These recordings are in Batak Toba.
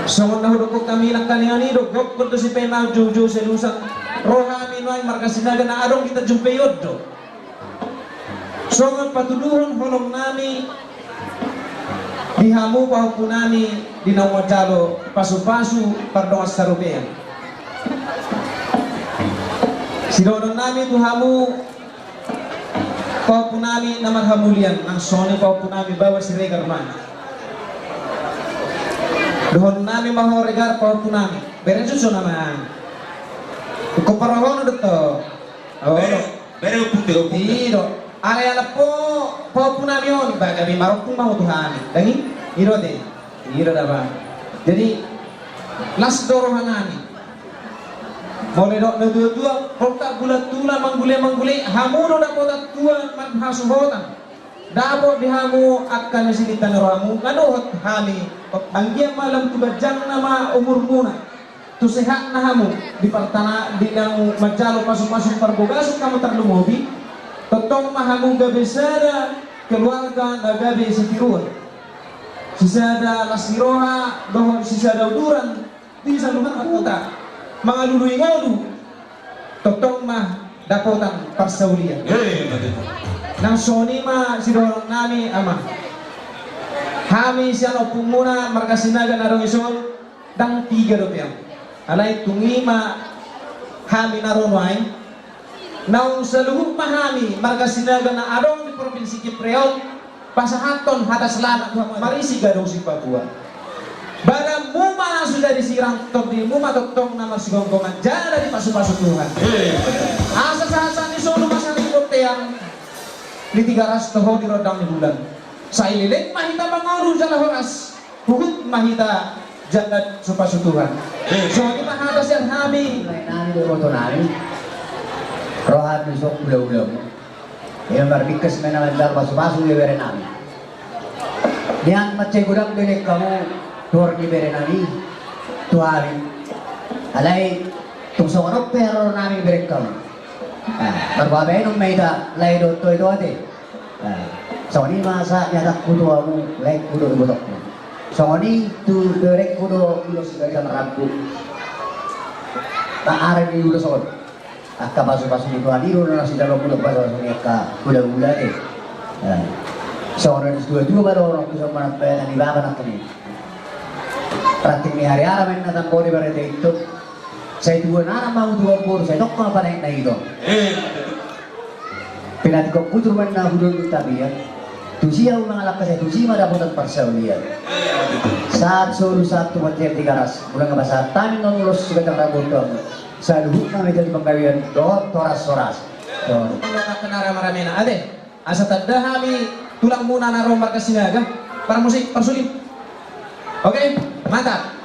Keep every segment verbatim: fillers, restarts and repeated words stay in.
Songon na hudokkon hami nangkaningan i do, gokkon do sipaima joujou selusan. Ro hami nuaeng marga Sinaga na adong hita jumpei on do. Songon patuduhon holong nami di hamu pahompu nami di na manjalo pasupasu pardongan sarupean. Sidohonon nami tu hamu pahompu nami na marhamulian, nang songon i pahompu nami Baoa Siregar ma. Dohonon nami ma ho Regar pahompu nami. Bere suso nama. Ingkon parrohahon do tong. Olo. Bere, bere ompung do, ompung do. I do. Alai ala po, pahompu nami on, ba gabe marompung ma ho tu hami. Dang i? I do ate. I do da ba. Jadi, las do roha nami. Molo didok na tua-tua, poltak bulan tulang, manggule-manggule, hamu do dapotan tulang marhasuhotan. Dapot di hamu angka na silitang rohamu, na dohot hami, anggiat ma lam tu ganjangna ma umurmuna, tu sehatna hamu, di partana, di naung manjalo pasu-pasu parbagason hamu tarlumobi, tongtong ma hamu gabe sada keluarga na gabe sitiruon. Sisada las ni roha, dohot sisada uduran, di saluhut huta, mangalului ngolu, tongtong ma dapotan parsaulian. Eh, betul. Nang songon i ma sidohonon nami, Amang. Hami sian ompungmuna marga Sinaga na adong dison, ndang piga dope, Amang. Alai tung i ma hami na ro nuaeng. Naung saluhut ma hami marga Sinaga na adong di Provinsi Kipria on, pasahathon hata selamat tu hamu, marisi gadong si Papua. Badanmu ma so jadi sirang, tondimu ma tongtong na marsigomgoman jala dipasu-pasu Tuhan. Asa sahat-sahat ni solu ma sari bontean ni Tigaras toho di rondang ni bulan. Sai leleng ma hita mangolu jala horas. Huhut ma hita jaga supasu Tuhan. Eh. Songon i ma hata sian hami. Nami do boto nami. Roha tu song ula-ulamu. Ia marbingkas ma na manjalo pasu-pasu di bere nami. Nian mansai godang do leleng hamu tuhor ni bere nami tu hami. Alai tung songon on pe haroro nami bereng hamu. Ah, marboa baenon ma hita, lae dohot toe do ate. Ah, songon i ma sahat ni hatangku tu hamu, laengku dohot ibotongku. Songon i tu berengku do ulos di barisan rambu. Taarani ulos on. Angka pasu-pasu ni Tuhan i do na sijalo mudok pasu-pasu ni angka hula-hula ate. Ah. Songon na didok tua-tua ma dohononku, songon manang baenan ni bapa nangkin i. Ranting ni hariara ma inna tambori barete itu. Sai tubuan anak ma tubuan boru, sai tongko ma panaekna i do. Eh. Pinatik on putur ma inna hudon di tapian. Tusi ahu mangalangka sai tusi ma dapotan parsaulian. Sahat solu sahat tu bontean Tigaras. Molo nga pasahat hami non ulos siganjang rambu tu hamu. Saluhutna ma hita tu panggabean dohot horas-horas. Dohot. Mangalangka na rame-ramena ate. Asa tanda hami tulangmuna na ro marga Sinaga. Parmusik, parsuling. Oke, mantap.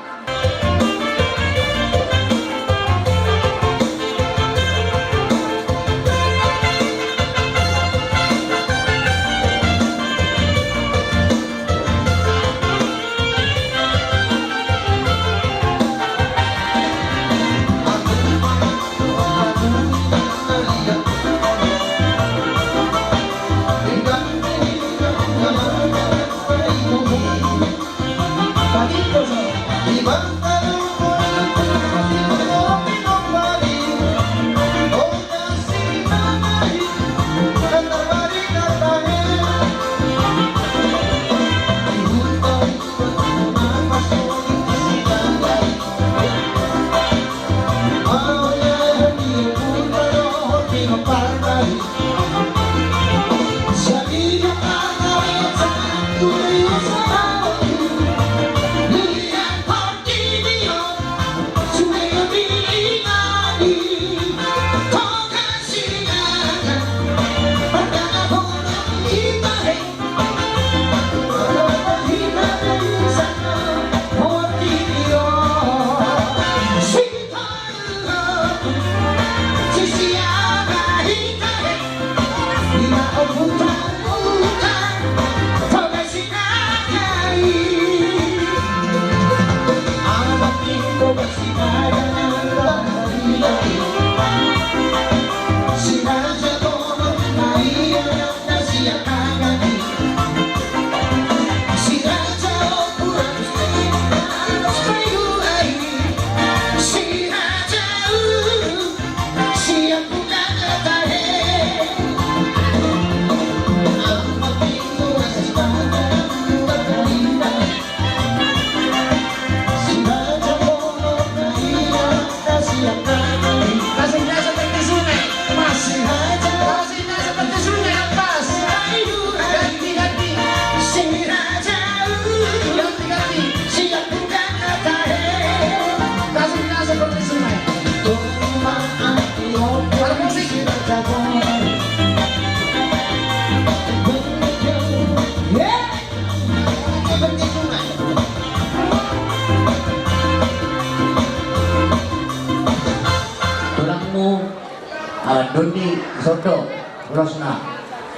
Dondi, sondo, ulosna.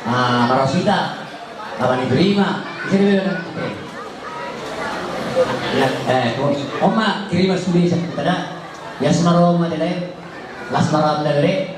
Ah, marosita, apa ni terima? Ise do bilang kita? Ya, eh, oma terima sudah pada. Ya, semaroma deh. Las maranda deh.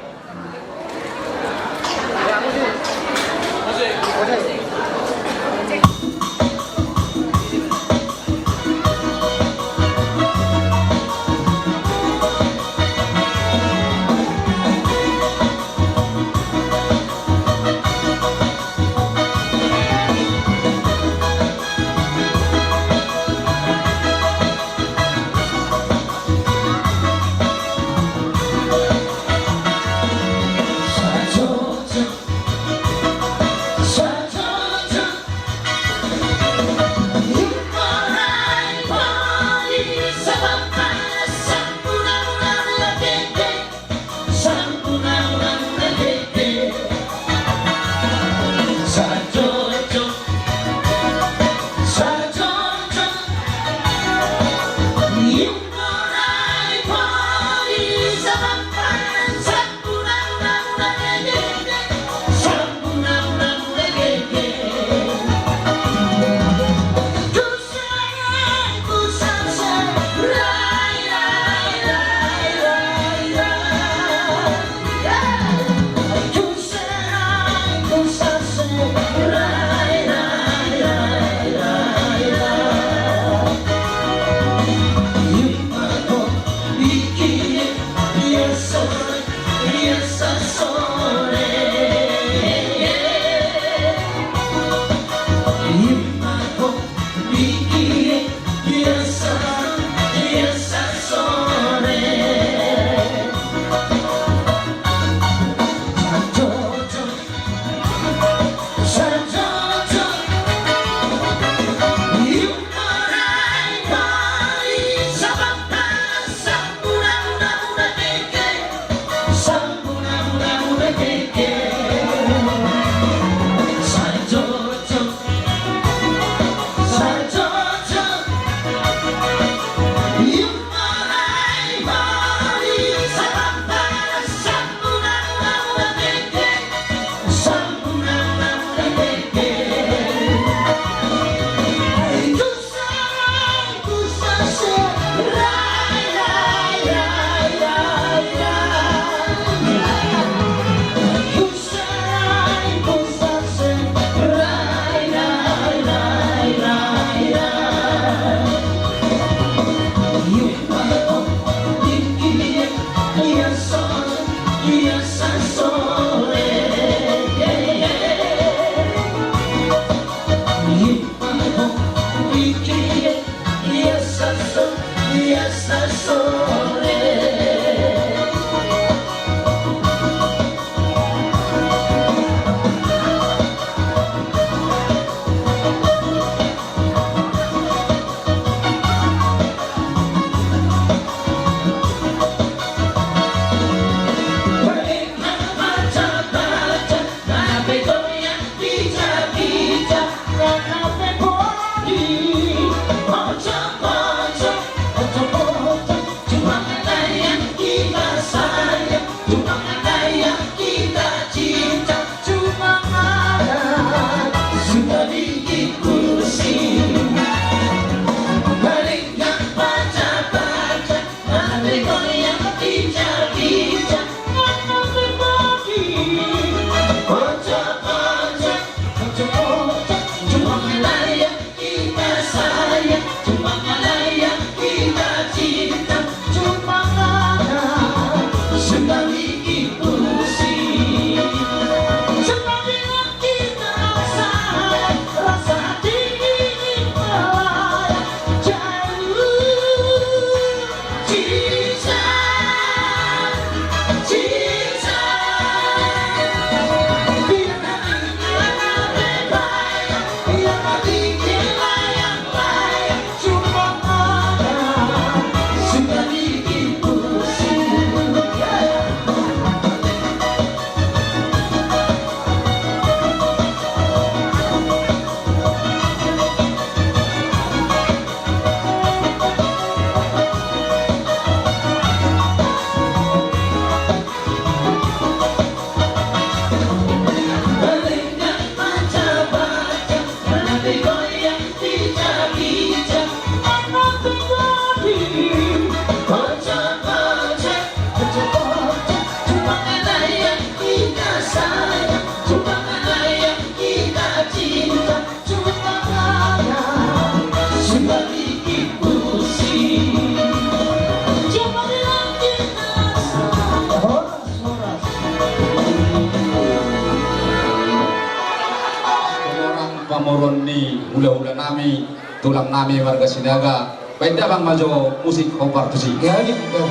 Pamoruon ni hulahula nami, tulang nami marga Sinaga. Baen damang ma jo musik hombar tusi. Ya, ya, ya.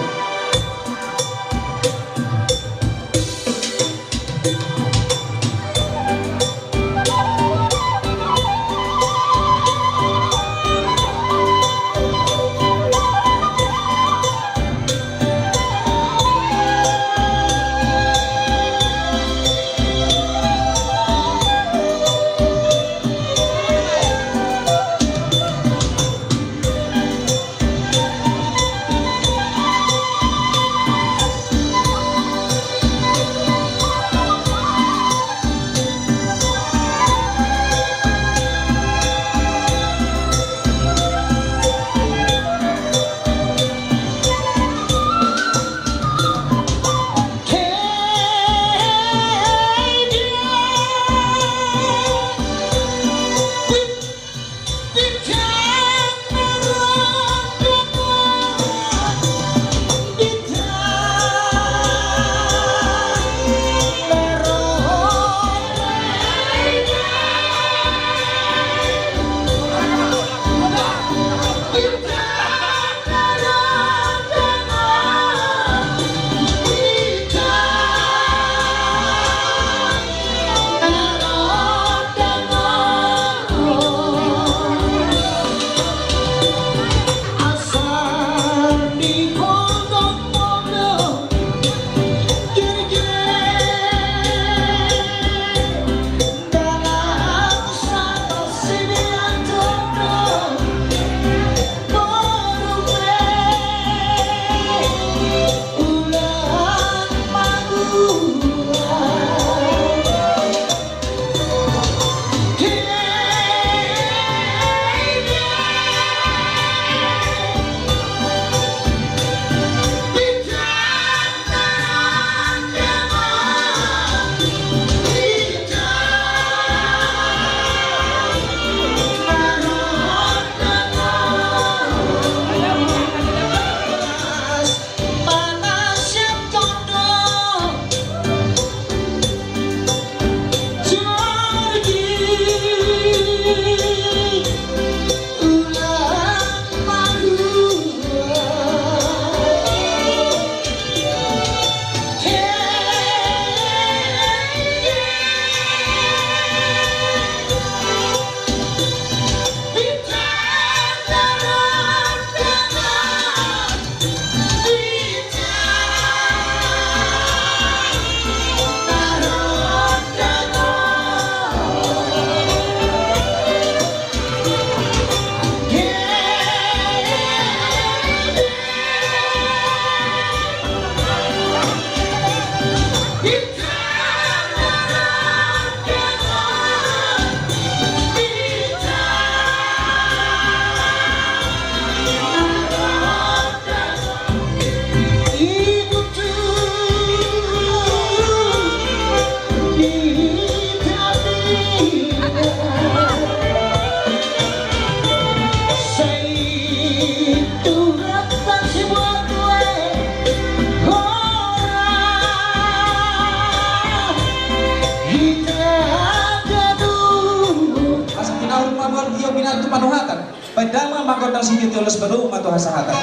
Asa pinauruk ma buat dia pinantu panuhatan. Baen damang ma gondang sitio tiolas, baen damang ma tu hasahatan.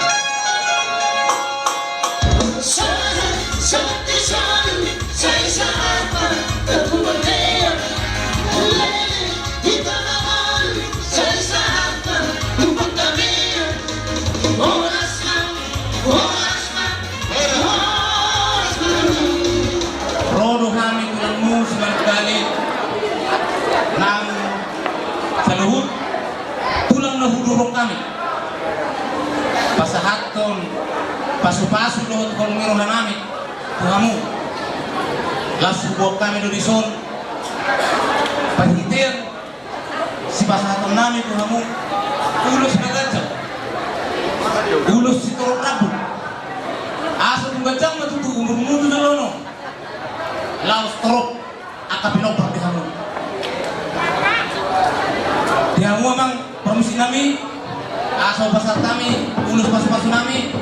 Ro do hami tulangmu Simanungkalit nang saluhut. Tulang na hudurung hami pasahathon pasupasu dohot holong ni roha nami tu hamu. Laos huboan hami do dison pahitean sipasahaton nami tu hamu ulos na ganjang. Ulos sitorop rambu. Asa tung ganjang ma tutu umurmu tu joloan on. Laos torop angka pinompar di hamu. Di hamu amang parmusik nami, asa hupasahat hami ulos pasupasu nami.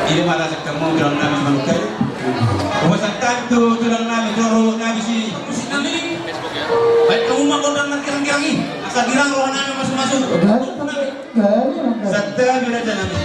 Ia ma asa hamu tulang nami Simanungkalit. Hupasahat hami tu tulang nami, tu roha nami si parmusik nami. Baen hamu ma gondang na girang-girang i, asa girang roha nami mamasumasu. Santabi raja nami.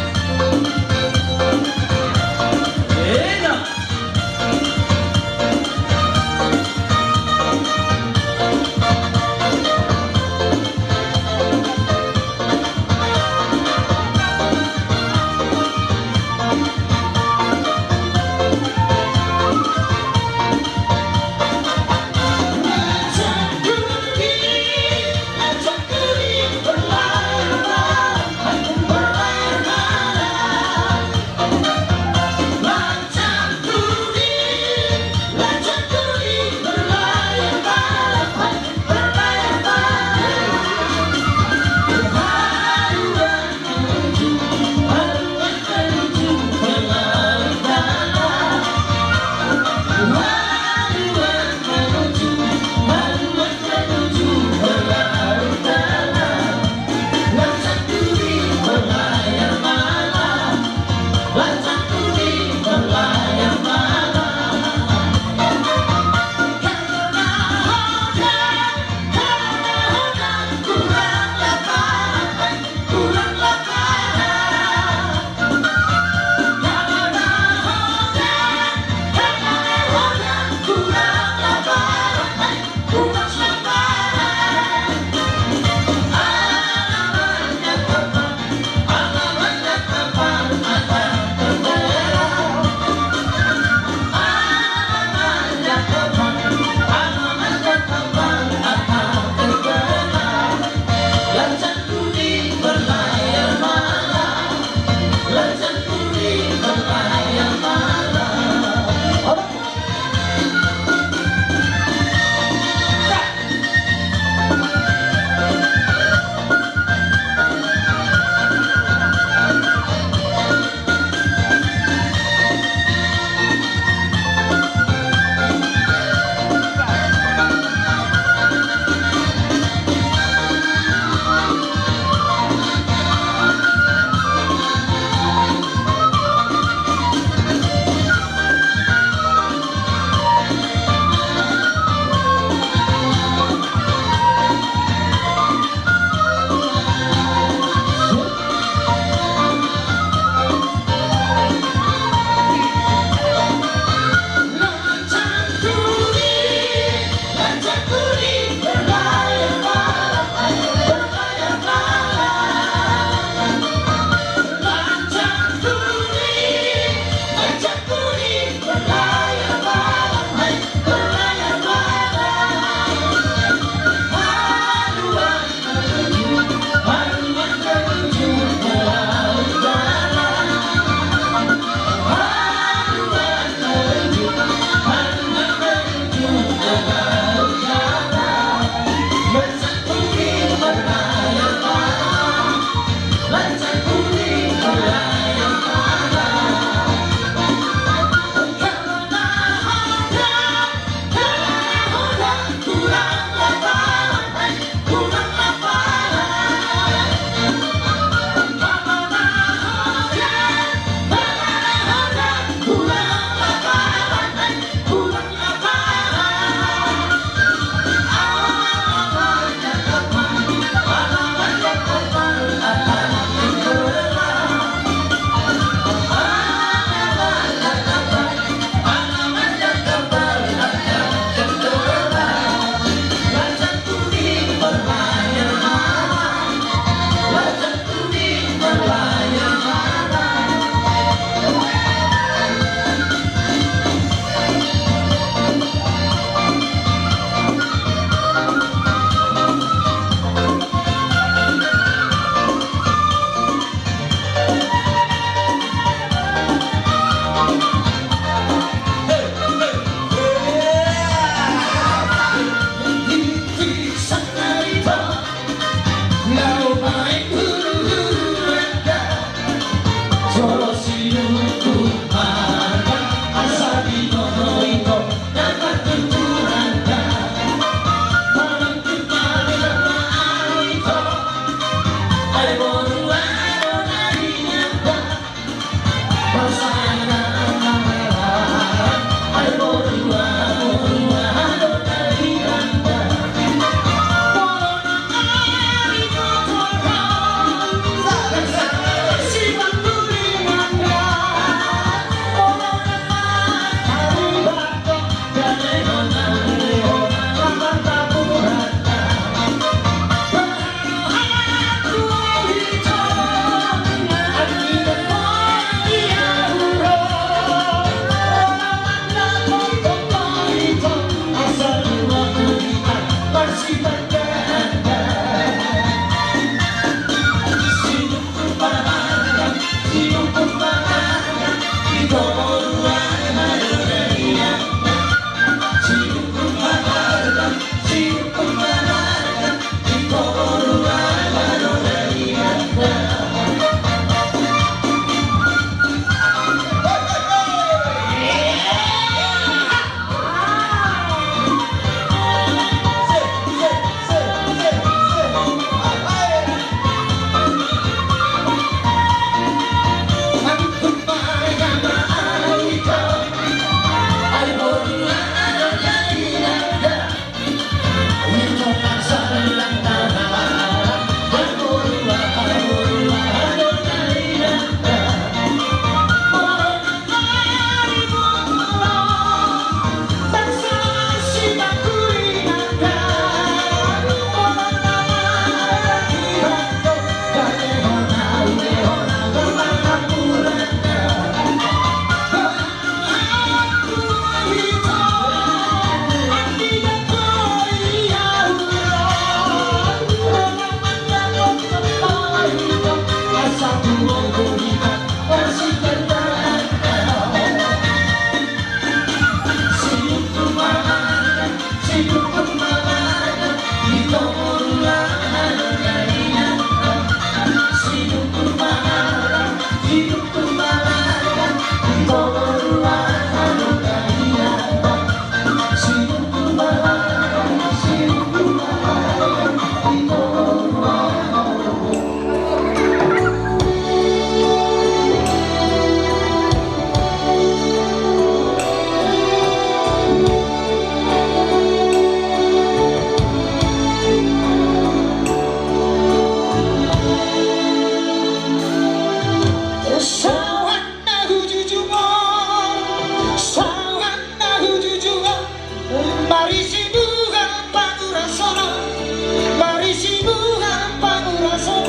Sahat na hujujungon, sahat na hujujungon, marisi buha pangurasonon, marisi buha pangurasonon.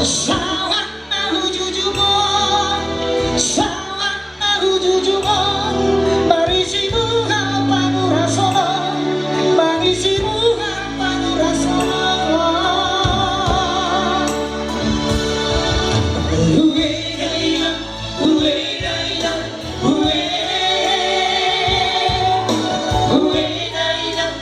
Sahat na hujujungon, sahat na hujujungon, marisi buha pangurasonon, marisi buha pangurasonon. Ue dainang, ue dainang, ue, ue dainang.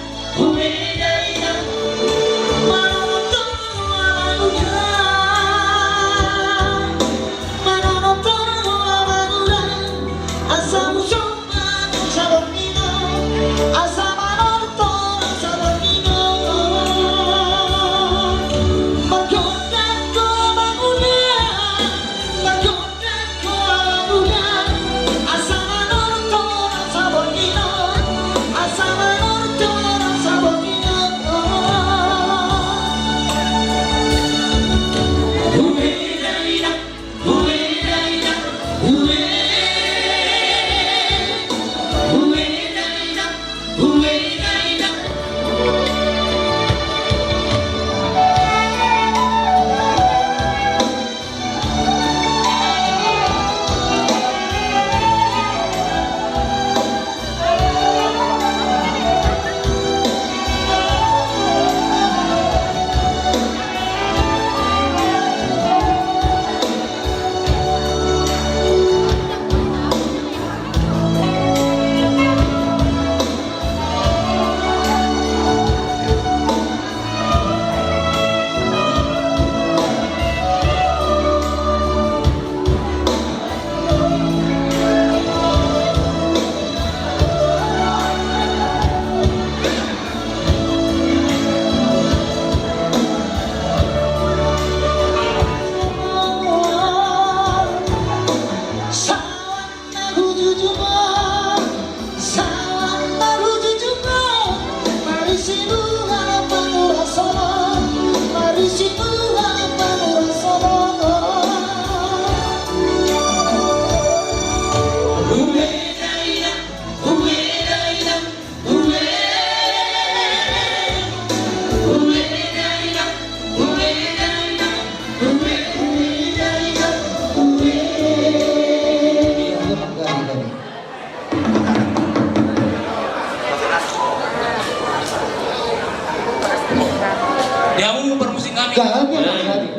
Di hamu parmusik nami. Gabe, gabe.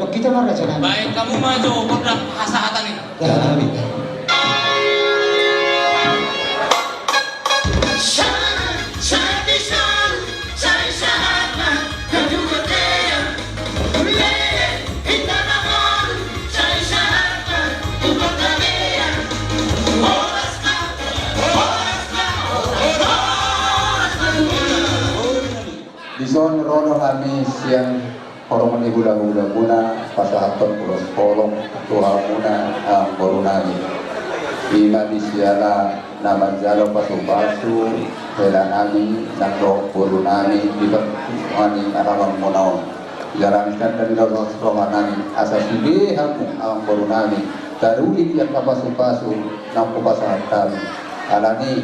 Baen hamu ma jo gondang hasahatan i. Gabe. Dison ro do hami sian horong ni hulahula muna pasahathon ulos holong tu hamuna amangboru nami. Ima di siala na manjalo pasupasu hela nami nang dohot boru nami di parpunguan ni alaman muna on. Jala nangkin tanda ni dos roha nami asa sude hamu amangboru nami taruli di angka pasupasu naung hupasahat hami. Alani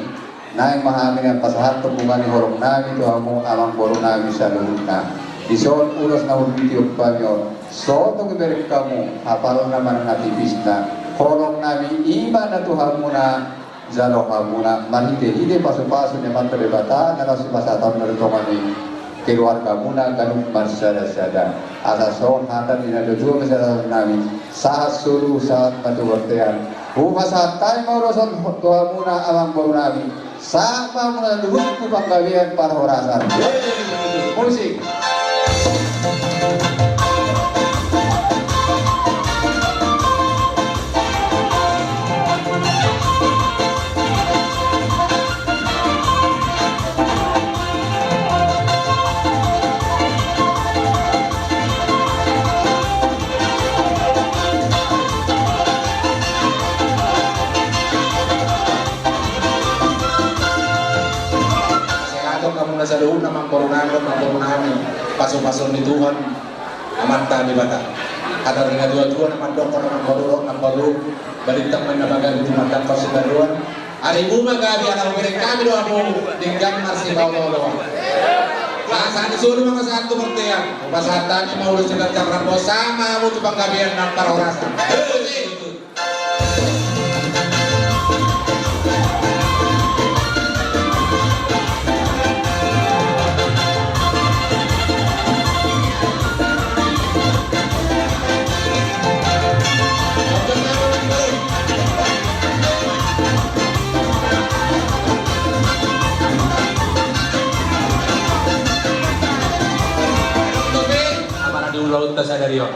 naeng ma hami naeng pasahathon bunga ni horong nami tu hamu amangboru nami saluhutna. Dison ulos na hutitiop hami on, so tung dibereng hamu, hapalna ma na tipisna. Horong nami ima na tu hamuna, jalo hamuna marhitehite pasupasu ni Amanta Debata na laos hupasahat hamu na di tonga ni keluargamuna ganup marsadasada. Asa songon hata ni natuatua ma sian nami, sahat solu sahat ma tu bontean. Hupasahat hami ma ulos on tu hamuna amangboru nami. Sahat ma hamuna luhut tu panggabean parhorasan. Musik. Sehat hamuna saluhutna amangboru nami, amangboru nami. Pasupasu ni Tuhan. Amanta Debata. Hata ni natuatua na mandok, na mangolu, na mangolu, balintang ma na bagas di mata kau sitaruan. Ari muna gabe, ala hubereng hami do hamu denggan marsipaolooloan. Asa di solu ma sahat tu bontean, hupasahat hami ma ulos sian jam rambu, sama hamu tu panggabean nang parhorasan. Apala di ulaonta sadari on.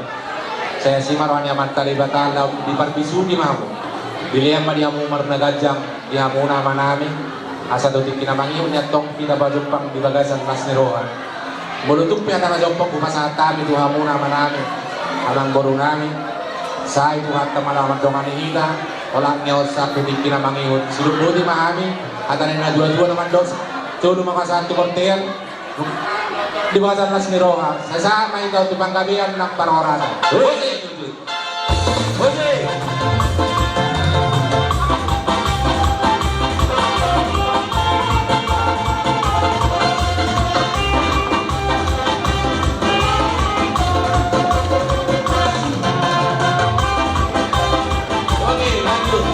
Sai asi ma roha ni Amanta Debata laho diparbisuni ma hamu. Dilean ma di hamu umur na ganjang di hamuna amanami. Asa tu tingki na mangihut ni antong hita pajumpang di bagasan las ni roha. Molo tung pe hata na jompok hupasahat hami tu hamuna amanami, amangborunami. Sai Tuhanta ma na mandongani hita. Holan ni on sahat tu tingki na mangihut. Sidok boti ma hami. Hata ni natuatua na mandok. Solu ma sahat tu bontean. Di bagasan las ni roha, sai sahat ma hita tu panggabean nang parhorasan. Hoi! Hoi! Oke, lanjut.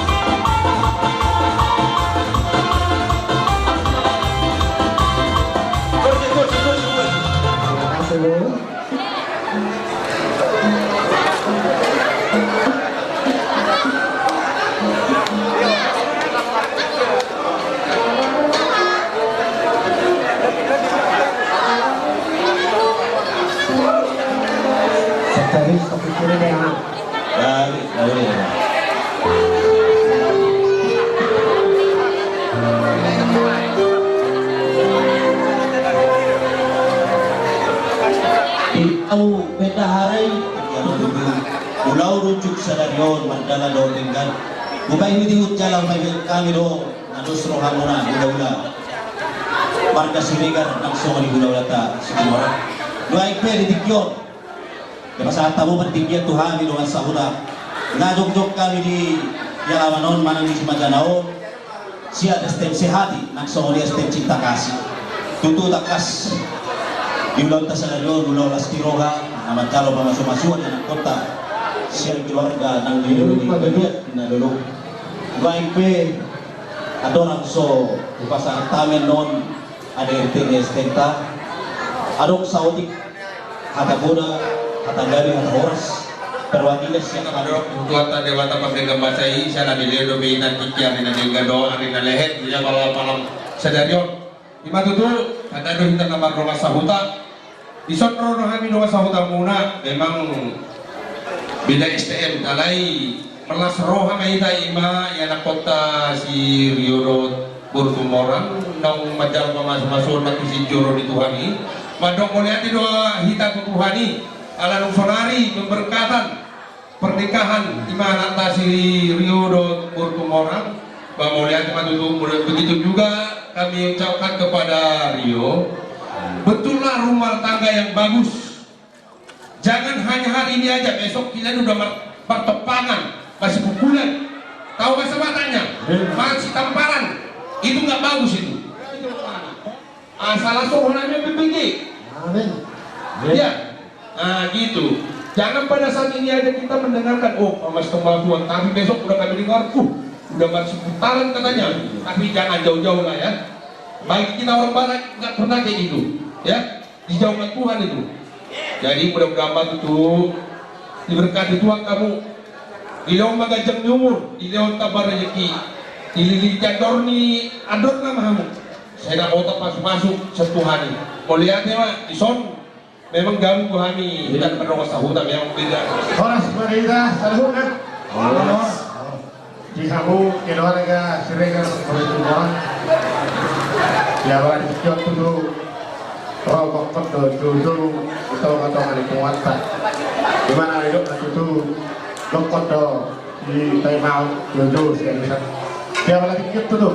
Terima kasih, Bu. Sekretaris, kopi kiri deh, Mak. Baik, baik. Au bendahara i, ulaon unjuk sadari on mardalan dohot denggan. Hupaihutihut jala hupaihut hami do na dos rohamuna hulahula marga Siregar nang songon i hulahulanami Situmorang. Nuaeng pe di tingki on, dipasahat hamu partingkian tu hami dongan sahuta na jongjong hami di alaman on manang di Simanjana on, sian S T M Sehati nang songon i S T M Cinta Kasih. Tutu tangkas di ulaonta sadari on ulaon las ni roha na manjalo pamasumasuon ni anakkonta sian keluarga nang di, di, di, di, na dolo. Nuaeng pe andorang so hupasahat hami annon A D R T ni S T M ta, adong saotik hata poda, hata gabe, hata horas, perwakilan sian hami. Adong Tuhanta Debata pardenggan basa i, sai dilehon dope hita tingki ari na denggan dohot ari na lehet di apala-apala sadari on. I ma tutu, hata do hita na mardongan sahuta. Dison ro do hami dongan sahutamuna, memang beda S T M, alai marlas roha ma hita, i ma i anakkonta si Rio dohot boru Tumorang, naung manjalo pamasumasuon marhite joro ni Tuhan i. Mandok mauliate do hita tu Tuhan i, ala nunga saonari memberkatan pernikahan i ma anakta si Rio dohot boru Tumorang. Bah, mauliate ma tutu, mauliate. Begitu juga kami ucapkan kepada Rio, bentuklah rumah tangga yang bagus. Jangan hanya hari ini aja, besok kita udah mar-, martopangan, masih pukulan. Tahu bahasa Bataknya? Iya. Masih tamparan. Itu nggak bagus itu. Ah, salah sohonannya B P G. Amin. Ya. Nah, gitu. Jangan pada saat ini aja kita mendengarkan, "Oh, Mas Tumbal Tuan," tapi besok udah kami dengar, "Uh, udah masuk putaran," katanya. Tapi jangan jauh-jauh lah, ya. Bagi kita orang Batak, nggak pernah kayak gitu. Ya, dijauhkan Tuhan itu. Jadi, mudah-mudahan, Pak, tutu, diberkati Tuhan kamu. Dilehon ma ganjang ni umur, dilehon tamba rejeki, dililiti andor ni andorna ma hamu. Sai dapotan pasupasu sian Tuhan i. Mauliate ma, dison memang gabe tu hami hita na mardongan sahuta memang beda. Horas ma di hita saluhutna. Horas. Di hamu keluarga Siregar, boru Tumorang. Ia apala tingki on tutu, ro gokhon do joujou di tongatonga ni punguanta. Di mana didok na tutu, gokhon do di tai mau joujou sian ujung. Ia apala tingki on tutu,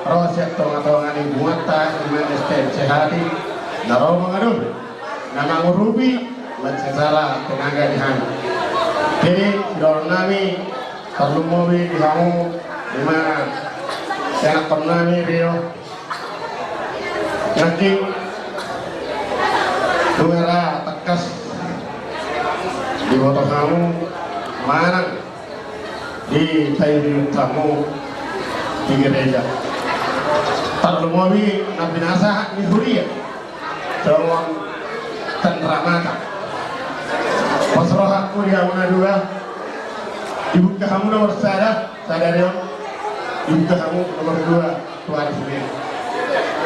ro sian tongatonga ni punguanta, i ma S T M Sehati, na ro mangadopi, na mangurupi, Secara tenaga di hami. Jadi, didok nami, tarlumobi di hamu, ima, ianakhon nami Rio. Nangkin, nunga ra tangkas diboto hamu manang dipaihut hamu di gereja. Tarlumobi na pinasahat ni huria. Songon tan ramata. Pos rohangku di hamu na dua. Dibuka hamu nomor sada, sada Rio. Dibuka hamu nomor dua, tuan sini.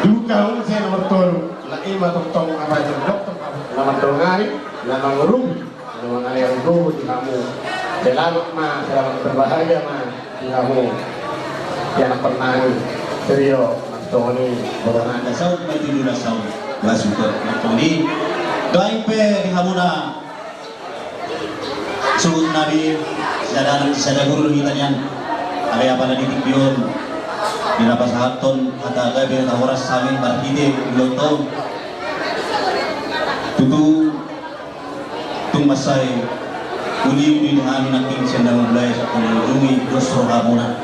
Dibuka hamu saya nomor tolu. Lah ima tongtong apa itu dokter apa? Nomor tolu ngai, nomor rugi. Selamat hari yang dulu di hamu. Selamat ma, selamat berbahagia ma di hamu. Ianakhon nami, Rio, Mas Tony, Boronanda, saut ma itu dulu saut. Mas Uto, Mas Tony. Doain pe di hamuna. Suhut nami, sada, sada guru di tanian. Alai apala di tingki on. Di na pasahathon, hata gabe, hata horas hami, marhite, di loto. Tutu, Tung mansai uli-uli do hami nangkin sian na mamulai sahat tu na ujung i dos rohamuna.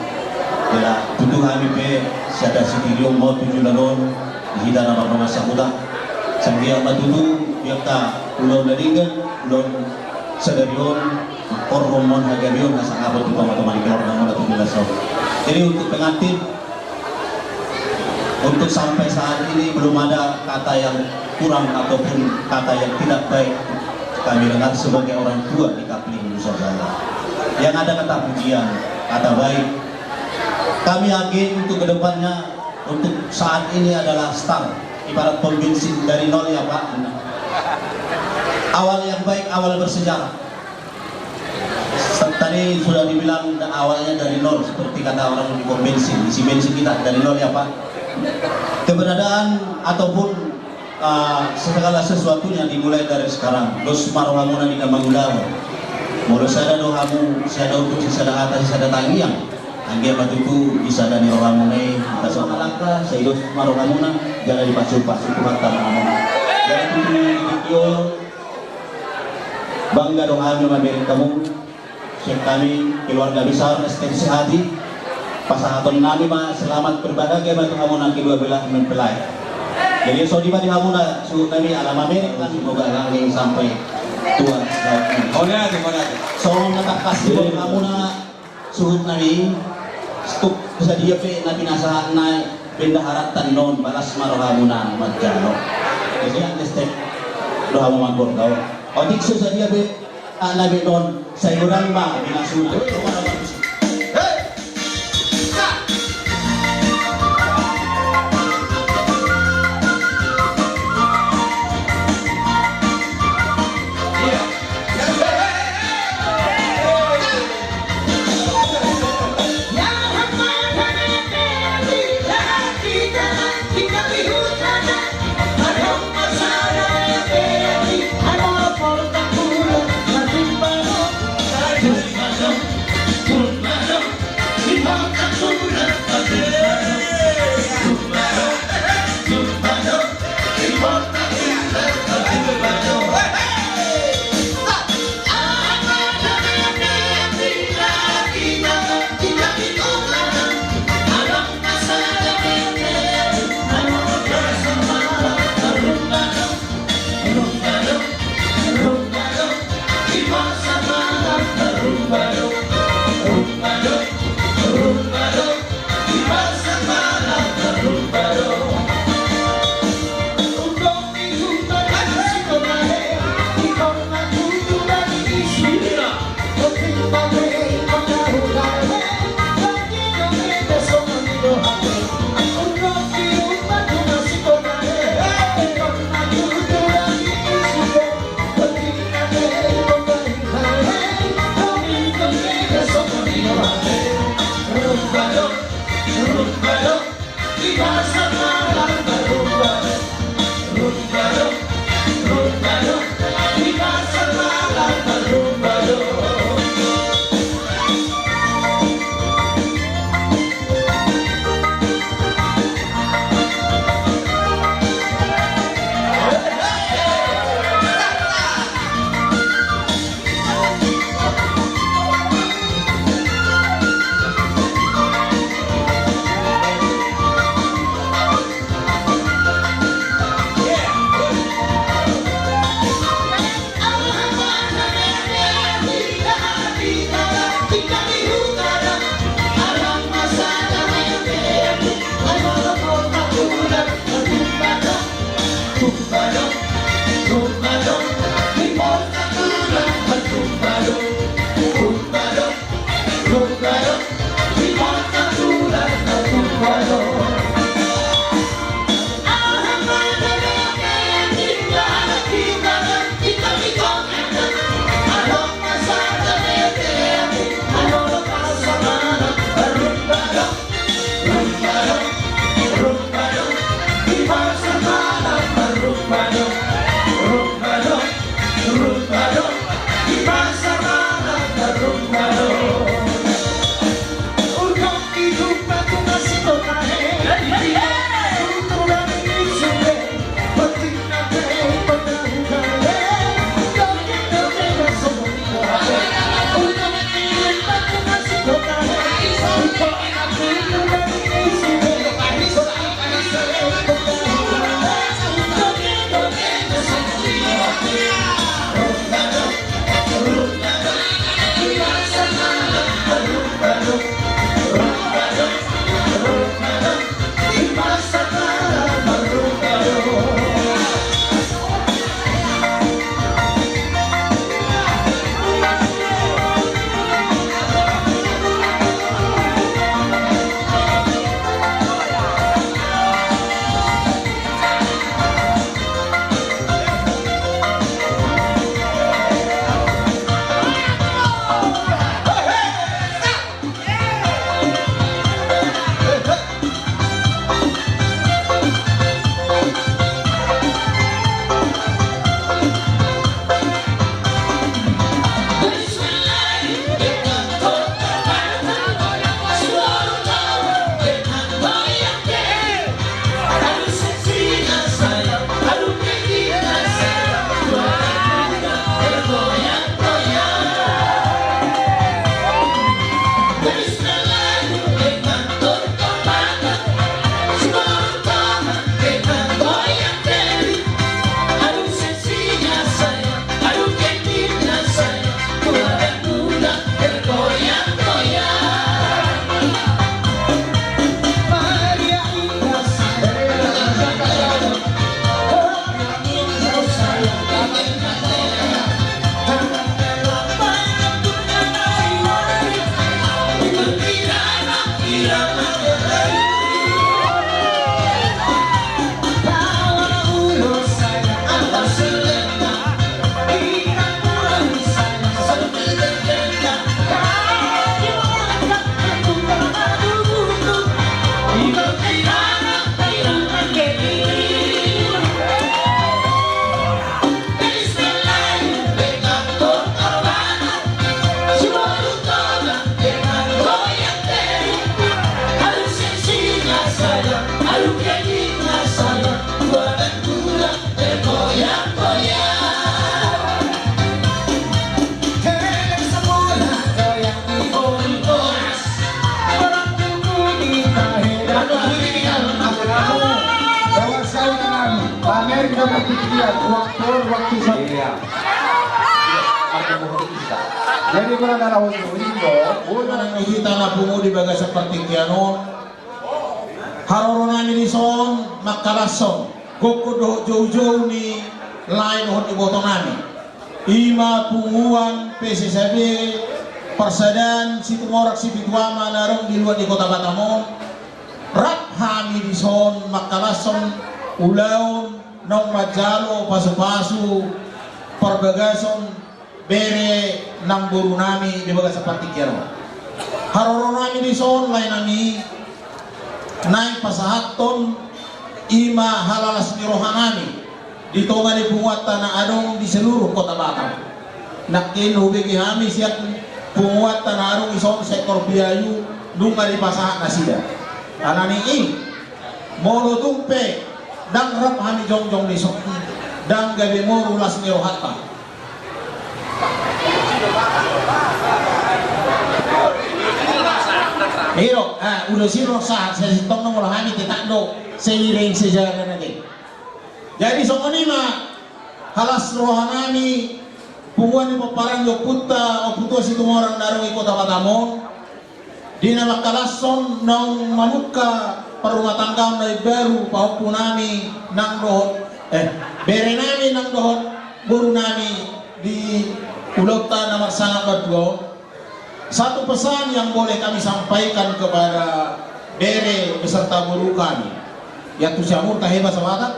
Jala tutu hami pe sada sitirion ma tu joloan on di hita na mardongan sahuta. Sanggiat ma tutu di angka ulaon na denggan, ulaon sadari on, mangkorhon ma on hagabeon, hasangapon tu tonga-tonga ni keluargamuna tu joloan on. Jadi untuk pengantin, untuk sampai saat ini belum ada kata yang kurang ataupun kata yang tidak baik kami dengar sebagai orang tua di Kapling Nusa Jaya. Yang ada kata pujian, kata baik. Kami yakin untuk kedepannya, untuk saat ini adalah start, ibarat pom bensin dari nol ya Pak. Awal yang baik, awal bersejarah. Tadi sudah dibilang da-, awalnya dari nol, seperti kata orang di pom bensin, isi bensin kita dari nol ya Pak. Keberadaan ataupun, eh, segala sesuatunya dimulai dari sekarang. Dos ma rohamuna di na mangulahon. Molo sada do hamu, sada utuk, sada hata, sada tangiang. Anggiat ma tutu di sada ni rohamuna i, hita songon langka, sai dos ma rohamuna, jala dipasu-pasu Tuhanta ma hamuna. Jala tutu di tingki on, bangga do hami mamereng hamu, sian hami keluarga besar S T M Sehati, pasahaton nami ma selamat berbahagia ma tu hamu na kedua belah mempelai. Jadi so di ma di hamuna suhut nami ala mamereng hami, semoga langgeng sampai tua. Songon na tangkas di hamuna. Suhut nami, stuk sadia pe na pinasahat na bendaharanta on, balas ma rohamuna manjalo. Jadi, ande stek do hamu mangkorda. Otik so sadia pe, ah, na be non, sai godang ma pinasuna. Iya, waktu, waktu sa- Iya. Jadi, mana na lawan itu? Manang di hita na pungu di bagasan partingkian on. Haroro nami dison mangkalashon gokhon dohot joujou ni lae dohot iboto nami. I ma punguan P S S A B Parsadaan Situmorang Sipitu Ama na adong di luat ni Kota Batam on. Rap hami dison mangkalashon ulaon naung manjalo pasupasu parbagason bere nang boru nami di bagasan partingkian on. Haroro nami dison, lae nami, naeng pasahathon i ma halalas ni roha nami di tonga ni punguanta na adong di seluruh Kota Batam. Nangkin hubege hami sian punguanta na adong dison sektor Piayu, nunga dipasahat nasida. Alani i, molo tung pe ndang rap hami jongjong dison, ndang gabe moru las ni rohanta. I do, ah, ulos i do sahat, sai sintong na molo hami tetap do seiring sejalan ate. Jadi songon i ma halalas roha nami, punguan ni pomparan ni ompunta, Ompu Tua Situmorang na adong di Kota Batam on, di na mangkalashon naung mamungka parrumatanggaon na imbaru pahompu nami nang dohot, eh, bere nami nang dohot boru nami di ulaonta na marsangap martua on. Satu pesan yang boleh kami sampaikan kepada bere beserta boru kami. Ya, tu siamun tahe bahasa Batak.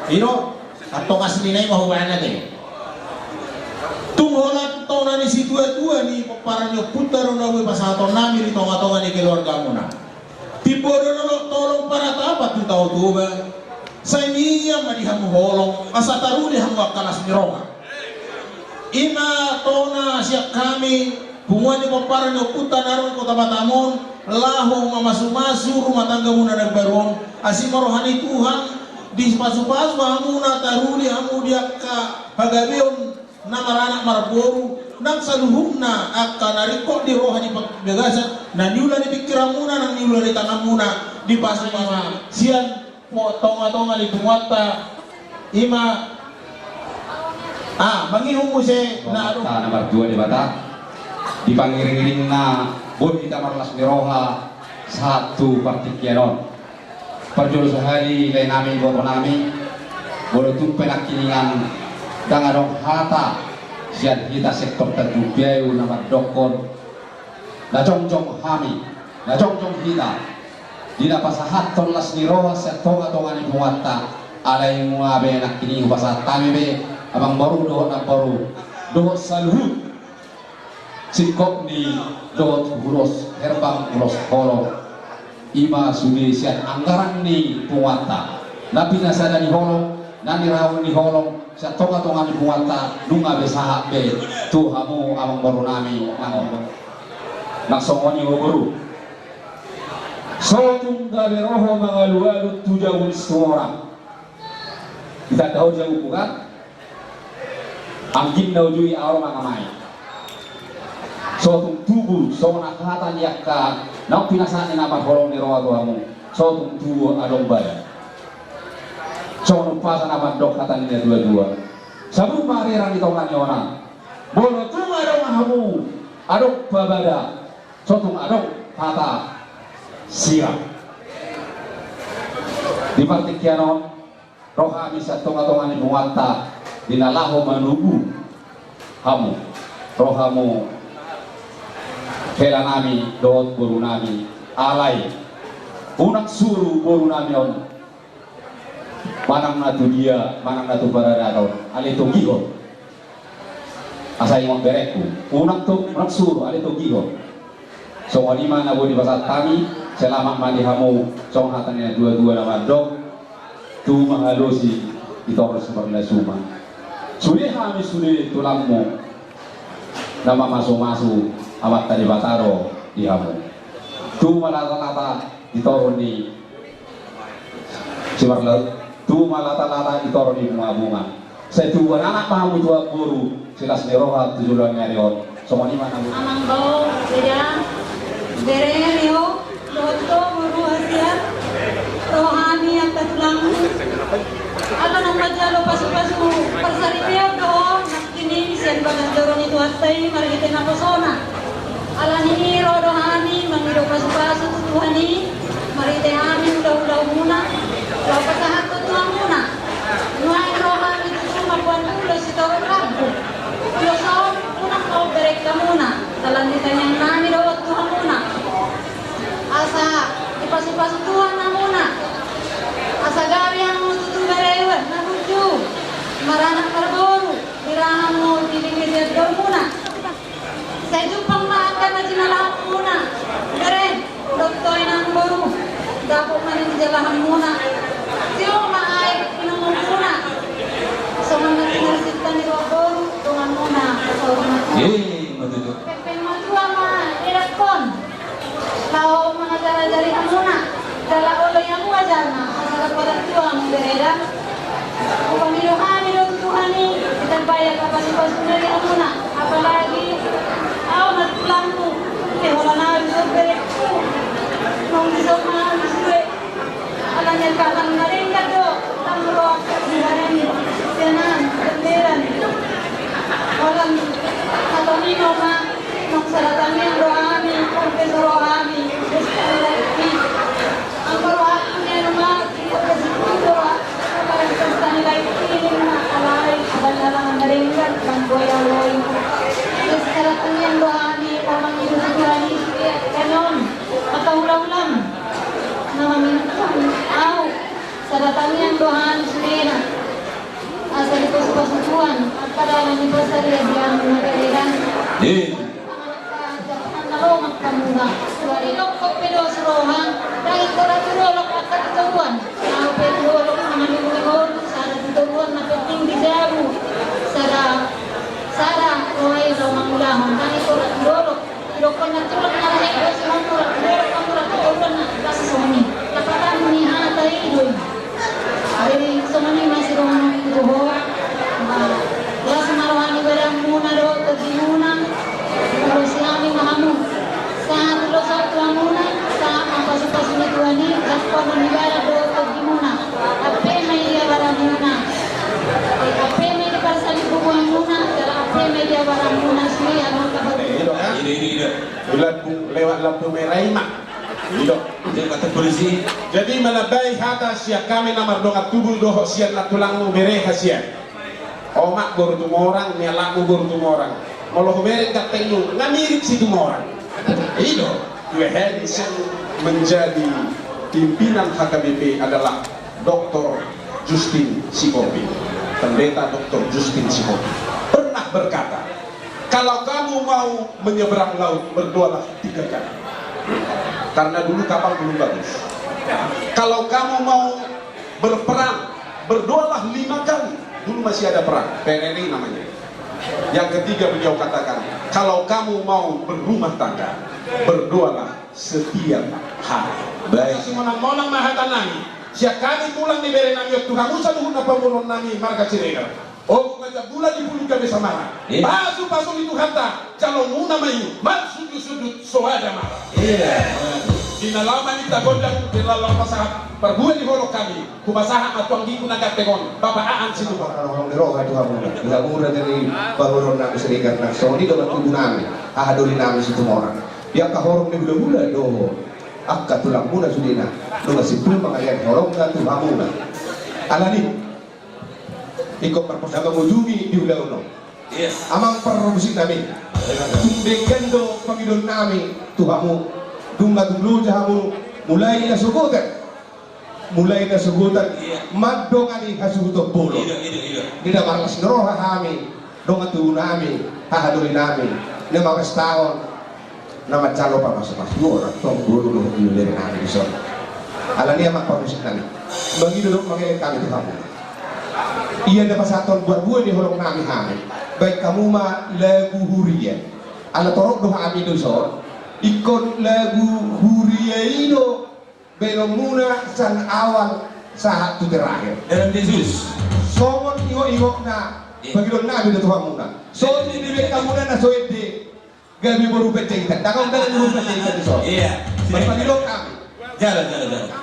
I do, antong asli nai ma hubaen ate. Tung holan tona ni situatua ni pomparan ni ompunta do na boi pasahaton nami di tongatonga ni keluargamuna. Timbo do na dohot tolong panatapan tu Tao Toba. Sai mian ma di hamu holong, asa taruli hamu angka las ni roha. I ma tona sian hami, punguan ni pomparan ni ompunta na adong di Kota Batam on, laho mamasumasu rumah tanggamuna na imbaru on, asi ma roha ni Tuhan, dipasupasu hamuna, taruli hamu di angka hagabeon na maranak marboru, nang saluhutna angka na ringkot di roha di bagasan, na niula ni pingkiranmuna, nang niula ni tanganmuna, dipasupasu sian po-, tongatonga ni punguanta, i ma, ah, mangihut muse na adong. Amanta na martua Debata, di pangiringiringna boi hita marlas ni roha sahat tu partingkian on. Parjolo sahali, lae nami, iboto nami, molo tung pe nangkiningan ndang adong hata sian hita sektor Tanjung Piayu na mandokkon na jongjong hami, na jongjong hita, di na pasahathon las ni roha sian tongatonga ni punguanta, alai nunga be nangkiningan hupasahat hami be, amangboru dohot namboru, dohot saluhut singkop ni dohot ulos herbang, ulos holong, i ma sude sian anggaran ni punguanta, na pinasada ni holong, na niraun ni holong, sian tongatonga ni punguanta, nunga be sahat be tu hamu amangboru nami nang on. Nang songon i ho boru. So tung gabe ro ho mangalualu tu jabu ni Situmorang. Ditanda ho jabu, bukan? Anggina ujui aor mangamai. So tung tubu songon hata ni angka naung pinasahat ni na marholong ni roha tu hamu. So tung tubu adong baya. Songon umpasa na mandok hata ni na tuatua. Sabun ma rerang di tonga ni onan. Molo tung adong hamu, adong pabada, so tung adong hata sirang. Di partingkian on, ro hami sian tongatonga ni punguanta, di na laho manubu hamu, ro hamu hela nami dohot boru nami, alai unang suru boru nami on manang na tu dia, manang na tu paradaton, ale togihon. Asa ingot berengku, unang to, unang suru, ale togihon. Songon i ma na boi dipasahat hami, selamat ma di hamu, songon hata ni na tuatua na mandok, tubu ma halosi di toru Simarlasuma. Sude hami sude tulangmu, na mamasumasu Amanta Debata do di hamu. Tubu ma latalata di toru ni Simarla-, tubu ma latalata di toru ni bungabunga. Sai tubuan anak ma hamu, tubuan boru, silas ni roha tu joloan ni ari on. Songon i ma na. Amang, bau, beda, bere, rio, dohot ho boru hasian, roha ni angka tulangmu. Ala naung manjalo pasupasu parsaripeon do ho nangkin i sian bagas joro ni Tuhanta i marhite naposona. Alani i ro do hami mangido pasupasu tu Tuhan i marhite hami hulahulaonmuna, laho pasahathon tu hamuna. Nuaeng ro hami tutu mamboan ulos sitorop rambu. Ulos on unang na umbereng hamuna, ala ni tangiang nami do on tu hamuna. Asa dipasupasu Tuhan hamuna. Asa gabe hamu tutu bere na burju, maranak marboru, bira hamu di lingga ni andormuna. Sai jumpang ma angka na jinalahanmuna, bere dohot inang boru, dapot ma na dijalahanmuna. Sihol ma aek inumonmuna. Songon na pinarsinta ni roha boru donganmuna, saur matua. Pengpeng matua ma edangkon. Laho mangajarajari hamuna, jala oloi hamu ajarna, asa dapot tua hamu bereda. Hupangido hami do tu Tuhan i, ditambai angka pasupasuna di hamuna, apalagi ahu na tulangmu, pe holan ahu dison bereku. Naung dison ma ahu di sude. Ala ni angka na denggan do, tang ro angka sibahen, sianan, benderan. Holan hatami ma, naung sada tangiang do hami, on pe so ro hami, besta ni lae i. Anggo rohangku nian ma, tinggal ke situ do, anggo besta ni lae i, ninna, alai, abang-abang na denggan, bang boya loi. Besta ni lae i do hami, mangido tu Tuhan i, sude angka on, angka hulahula. Na mangihuthon ahu, sada tangiang do hami sudena. Asa dipasupasu Tuhan angka dalan ni parsaripeon na bere. Angka jahanna lomak hamuna. Suari lokkon pe dos roha, ndang ingkon ratu dolok angka tu toruan. Ahu pe tu dolok mangalului ngolu, sada tu toruan na penting di jabu. Sada, sada roha i laho mangulahon, ndang ingkon ratu dolok. Didok na tulang na raja i, songon tulang, didok na tulang, didok na tulang, songon i. Lapatan ni hata i do i. Jadi songon i ma sidohonon tu ho. Las ma roha ni badanmuna dohot tondimuna. Ulosi hami ma hamu. Sahat ulos on tu hamuna, sahat ma pasupasu ni Tuhan i, las ma roha ni badan dohot tondimuna. Ampe ma i di abaramuna. Ampe ma i di parsalimbubuanmuna, jala ampe ma i di abaramuna, sude angka baru. Ida, ida, ida. Lewat lampu merah i ma. Ida. Jadi kata polisi. Jadi manambai hata sian hami na mardongan tubu dohot sian nantulangmu bere hasian. Omak boru Tumorang, ni anakmu boru Tumorang. Molo hubereng gantengmu, nga mirip si Tumorang. Ida. Dua hari sian menjadi pimpinan H K B P adalah Doktor Justin Sikopi. Pendeta Doktor Justin Sikopi pernah berkata, "Kalau kamu mau menyeberang laut, berdoalah tiga kali." Karena dulu kapal belum bagus. "Kalau kamu mau berperang, berdoalah lima kali." Dulu masih ada perang, P R R I namanya. Yang ketiga beliau katakan, "Kalau kamu mau berumah tangga, berdoalah setiap hari." Baik. Simonang-monang ma hata nami sian hami tulang ni bere nami on tu hamu saluhutna pamoruon nami marga Siregar. Ogot ma jambula di pulu gabe samara. Iya. Pasupasu ni Tuhanta, jalomuna ma i, marsundutsundut soada ma. Iya. Di na laho maminta gondang, di na laho pasahat parbue ni holong hami, hupasahat ma tu anggingku na ganteng on, Bapak Aan Situmorang. Holong ni roha tu hamu, di hamu raja ni pamoruon nami Siregar, nang songon i dongan tubu nami, haha doli nami Situmorang. Di angka horong ni hulahula dohot angka tulangmuna sudena, nunga simpul mangalean holongna tu hamuna. Alani i, ingkon parpos na mangujungi di ulaon on. Iya. Amang parmusik nami, tung denggan do pangidoan nami tu hamu. Dung na tung loja hamu, mulai na sogotan, mulai na sogotan, iya, mandongani hasuhuton bolon. Ida, ida, ida. Di na marlas ni roha hami, dongan tubu nami, haha doli nami, na mapestahon, na manjalo pamasumasuon, antong boru dohot ibebere nami dison. Alani i, amang parmusik nami, mangido dohot mangelek hami tu hamu. Ia na pasahathon parbue ni holong nami hami, baen hamu ma lagu huria. Ala torop do hami dison, ingkon lagu huria i do baenonmuna sian awal sahat tu terakhir. Dalam Yesus. Songon ingot-ingotna, iya, pangidoan nami do tu hamuna. Songon i dibaen hamuna na so ende, gabe boru Panjaitan. Ndang adong, ndang adong boru Panjaitan dison. Iya. Marpangidoan hami. Jala, jala, jala.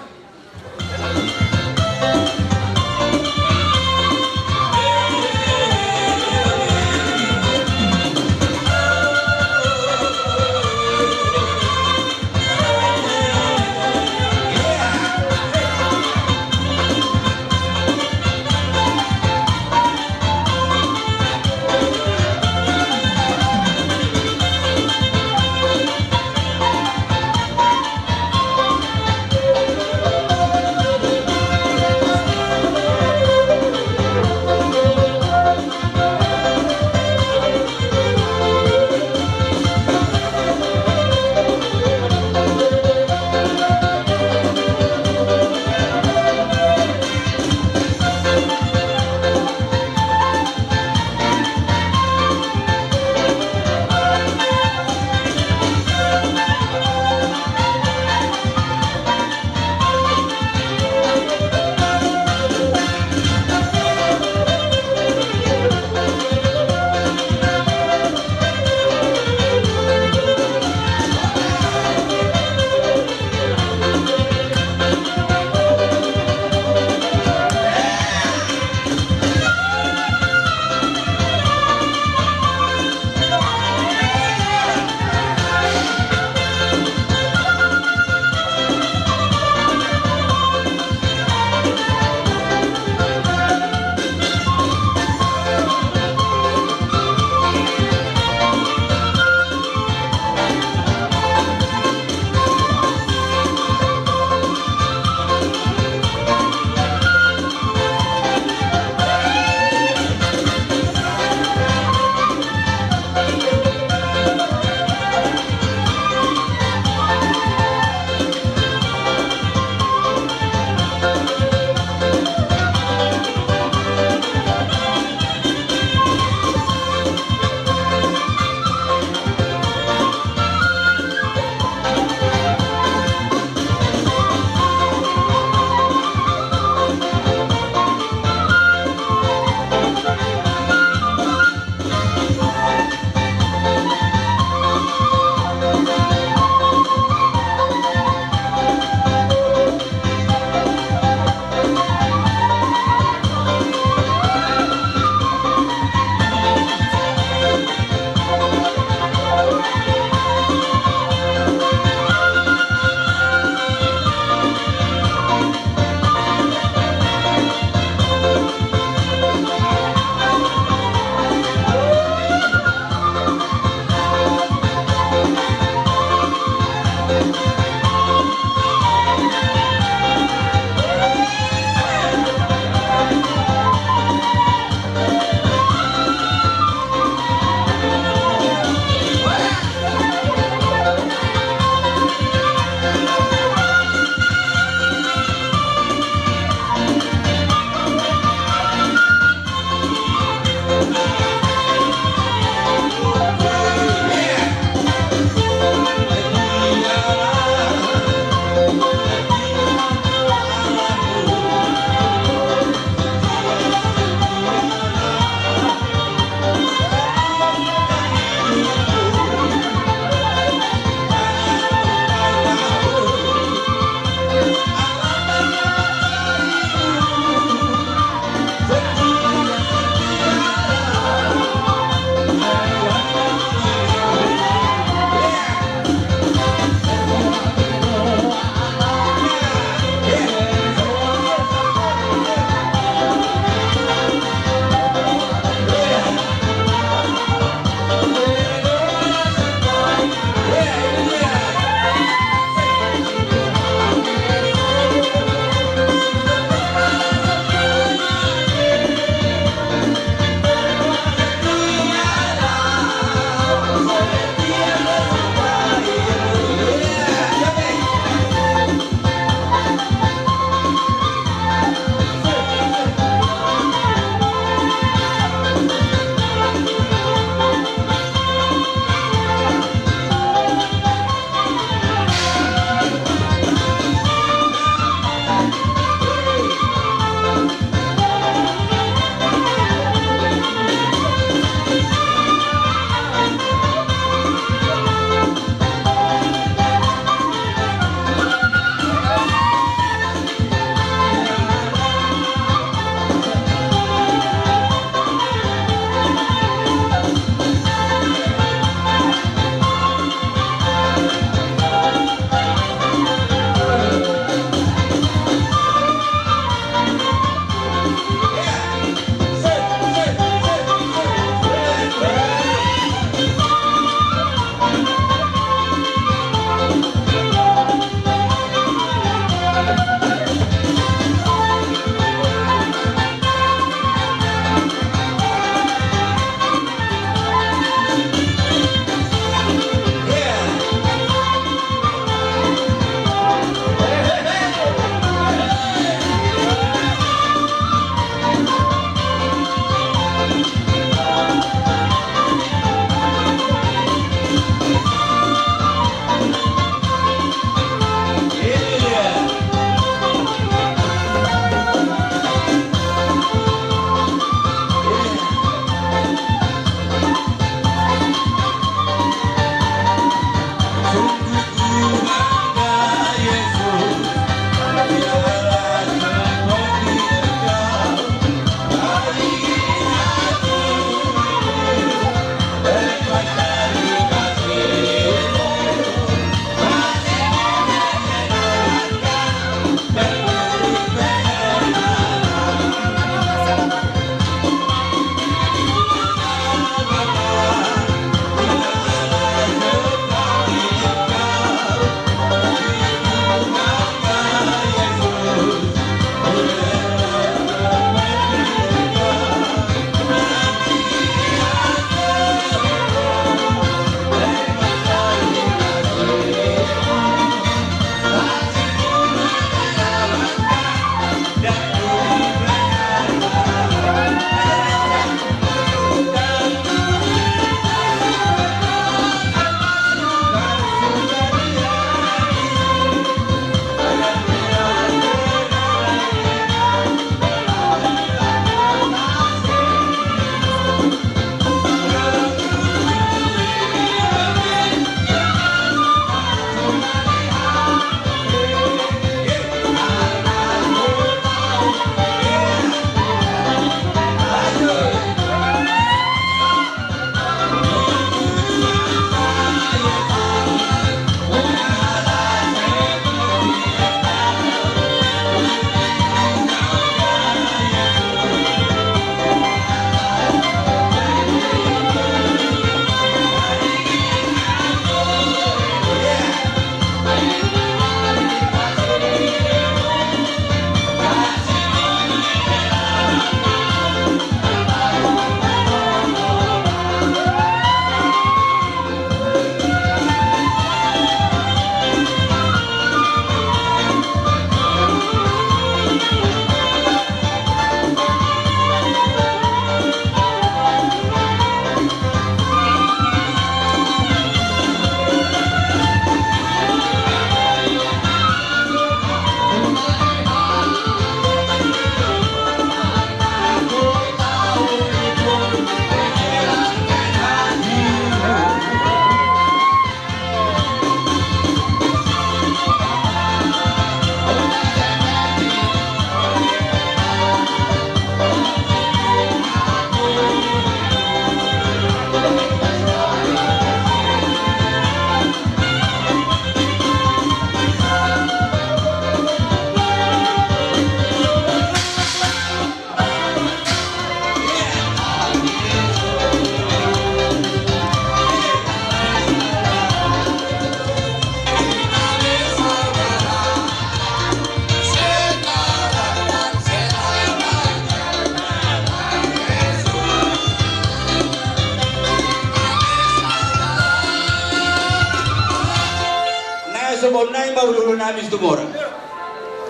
Nai ma ulu-ulu nami Situmorang.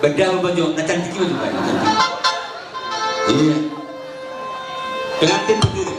Beda apa jo, na cantik itu kan. Iya. Pengantin berdiri.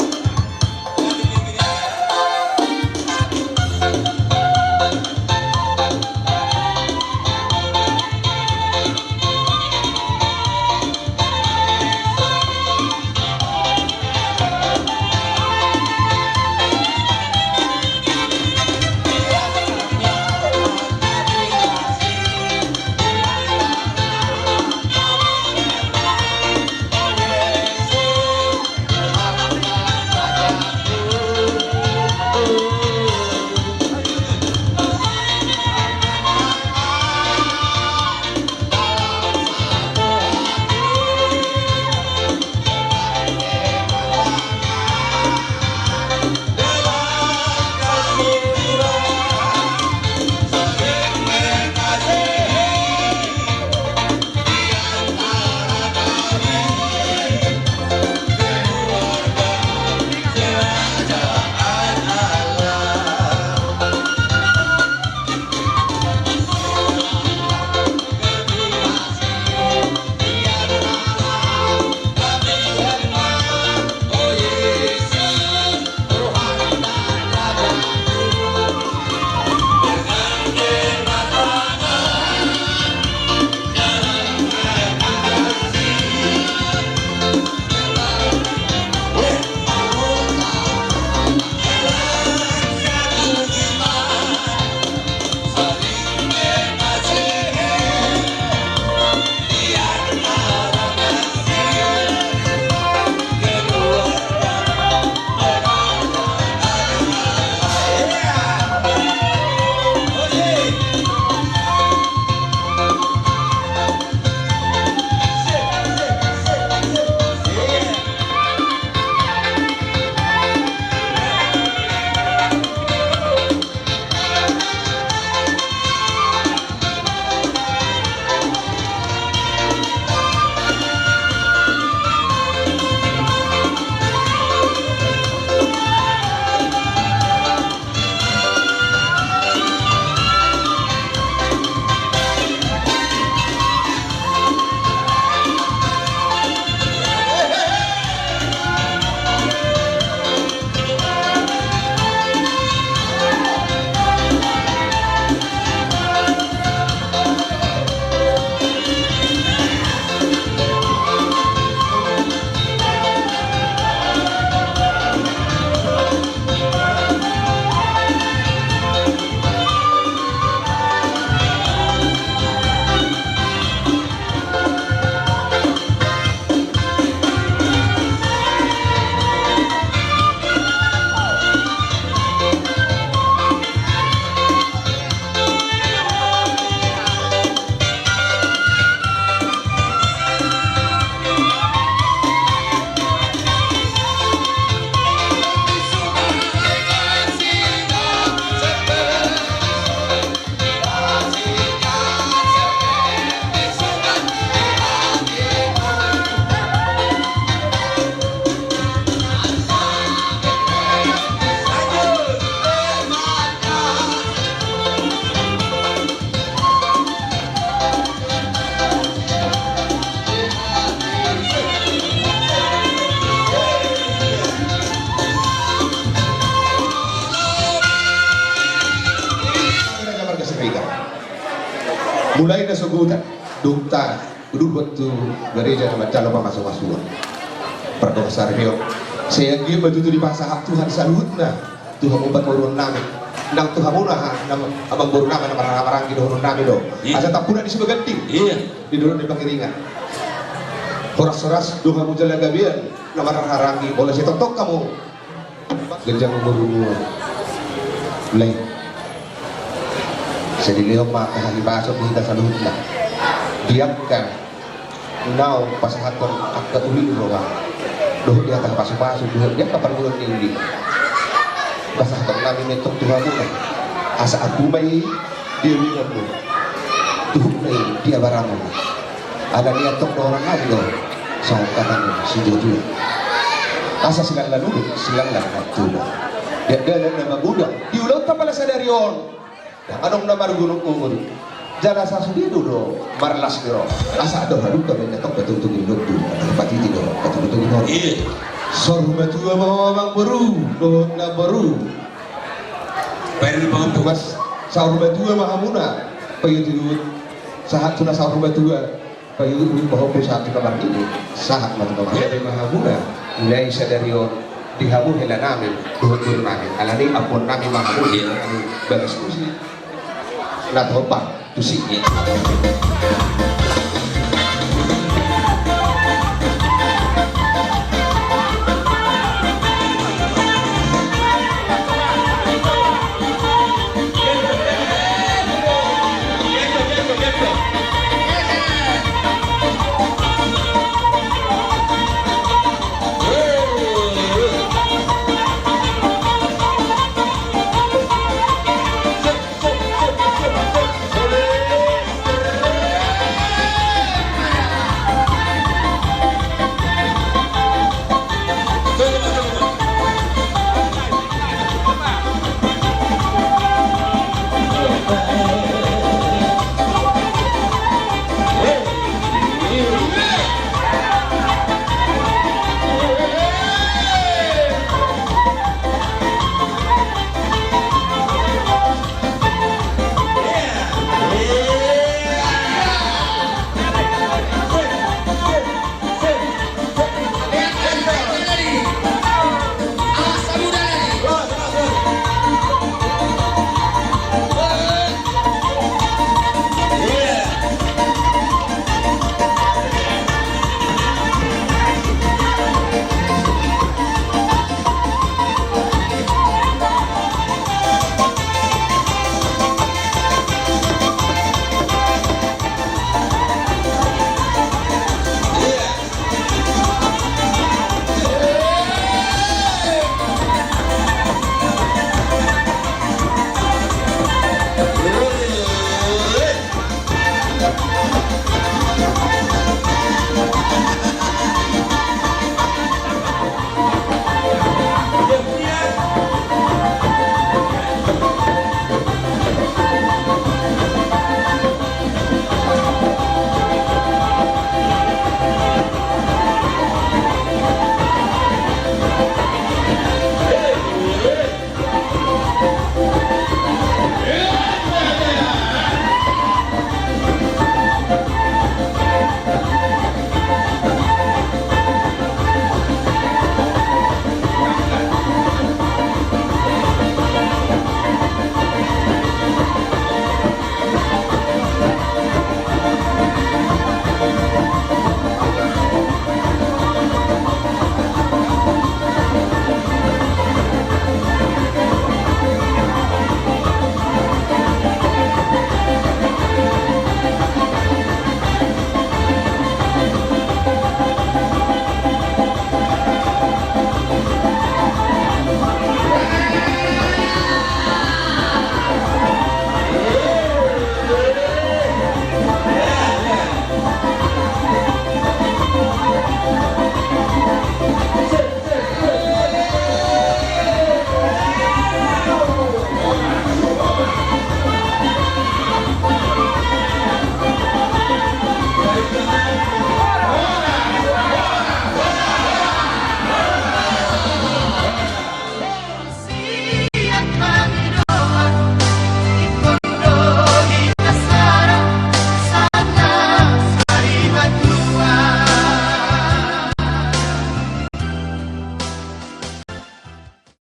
Mulai na sogot, dung ta, dung buat tu gareja na manjalo pamasumasuon. Pardohot saripeon. Sai anggiat ma tutu dipasahat Tuhan saluhutna. Tu hamu amangboru nami, nang tu hamu na, na amangboru nami na marhahamaranggi dohonon nami do. Iya. Asa tampunak ni Sibaganding. Iya. Di dolok ni Pangiringan. Horas-horas do hamu jala gabean na marhahamaranggi, molo sai tongtong hamu ganjang umur. Mulai. Sai dilehon ma angka hahipason di hita saluhutna. Di angka naung pasahathon angka uli ni roha dohot di angka pasupasu dohot di angka parngoluan ni uli. Pasahaton nami ma i tong tu hamuna, asa ahu ma i di ulinganmu, tuhuk ma i di abaramuna. Alani i tong dohonon nami do, songon hata ni situa-tua, asa silang na nunut silang na martua. Di angka dalan na magodang di ulaonta pala sadari on. Adong na margunung umur. Jala sasude do do marlas ni roha. Asa do haduka mendetong betul tu giluk tu. Patiti do betul tu giluk. Iya. Saur matua ma ho amangboru dohot namboru. Baen di pangompu. Mas, saur matua ma hamuna. Paihut-ihut sahat tu na saur matua. Paihut-ihut ma ho sahat tu na marnini. Sahat ma tu na marnini. Jadi ma hamuna. Mulai sadari on di hamu hela nami dohot boru nami. Alani ampuon nami ma hamu hela nami bagas musik. Na topa tusi.